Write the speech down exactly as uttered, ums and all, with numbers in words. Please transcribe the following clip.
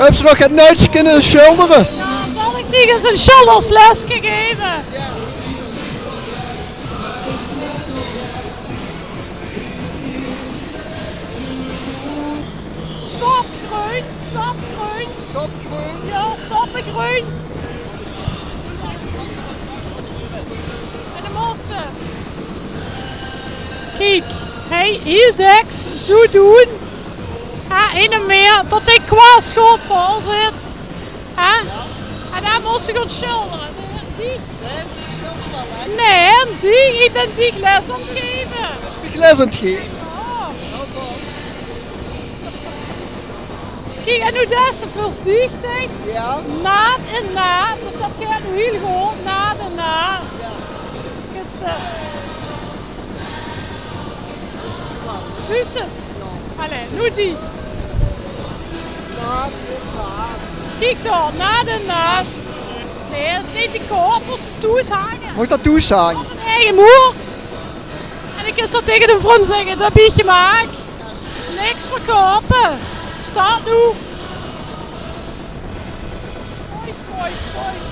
Höbs se nog get nuits kinne sjildere? Jao, zal ich dich ins ein sjildersleske gaeve? Sapgreun, sapgreun. Sapgreun? Jao, sapgreun. En de mosse. Kiek, hè, hiel dèks zoe doon. Hè, in de mieë, tot de kwaas good vol zit. Hè? En dan mós se gaon sjildere. Dich. Nae, dich, ich bön dich les aan 't gaeve. Is mich les aan 't gaeve? Oh. Kiek, en noe deis se veurzichtig. Jao. Naad in naad, dus dat geit noe hiel good. Naad in naad. Jao. Zuus se 't? Allee, noe dich. Kiek dao, naad in naad. Nae, dat is neet te koup, mós se thoes hange. Mót ich dat thoes hange? Op ein eige moer. En ich kin zo taenge de vrun zègke, dat höb ich gemaak. Niks verkoupe. Staot noe. Foei, foei, foei.